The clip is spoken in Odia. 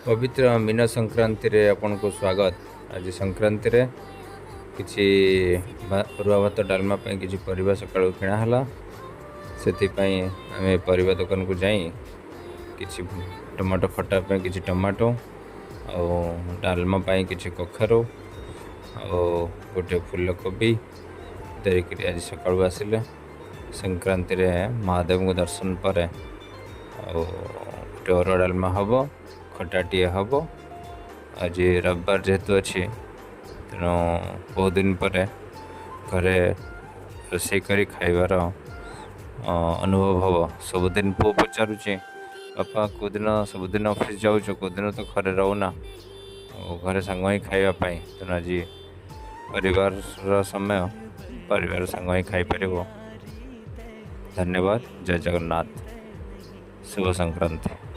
ପବିତ୍ର ମୀନ ସଂକ୍ରାନ୍ତିରେ ଆପଣଙ୍କୁ ସ୍ୱାଗତ। ଆଜି ସଂକ୍ରାନ୍ତିରେ କିଛି ଅରୁଆ ଭାତ ଡାଲମା ପାଇଁ କିଛି ପରିବା ସକାଳୁ କିଣା ହେଲା। ସେଥିପାଇଁ ଆମେ ପରିବା ଦୋକାନକୁ ଯାଇ କିଛି ଟମାଟୋ ଖଟା ପାଇଁ କିଛି ଟମାଟୋ, ଆଉ ଡାଲମା ପାଇଁ କିଛି କଖାରୁ, ଆଉ ଗୋଟେ ଫୁଲକୋବି ଧରିକିରି ଆଜି ସକାଳୁ ଆସିଲେ। ସଂକ୍ରାନ୍ତିରେ ମହାଦେବଙ୍କୁ ଦର୍ଶନ ପରେ ଆଉ ଗୋଟେ ଅରୁଆ ଡାଲମା ହେବ, ଖଟାଟିଏ ହେବ। ଆଜି ରବିବାର ଯେହେତୁ ଅଛି, ତେଣୁ ବହୁତ ଦିନ ପରେ ଘରେ ରୋଷେଇ କରି ଖାଇବାର ଅନୁଭବ ହେବ। ସବୁଦିନ ପୁଅ ପଚାରୁଛି, "ବାପା, କେଉଁଦିନ ସବୁଦିନ ଅଫିସ୍ ଯାଉଛ, କେଉଁଦିନ ତ ଘରେ ରହୁନା ଆଉ ଘରେ ସାଙ୍ଗ ହେଇ ଖାଇବା ପାଇଁ?" ତେଣୁ ଆଜି ପରିବାରର ସମୟ, ପରିବାର ସାଙ୍ଗ ହେଇ ଖାଇପାରିବ। ଧନ୍ୟବାଦ। ଜୟ ଜଗନ୍ନାଥ। ଶୁଭ ସଂକ୍ରାନ୍ତି।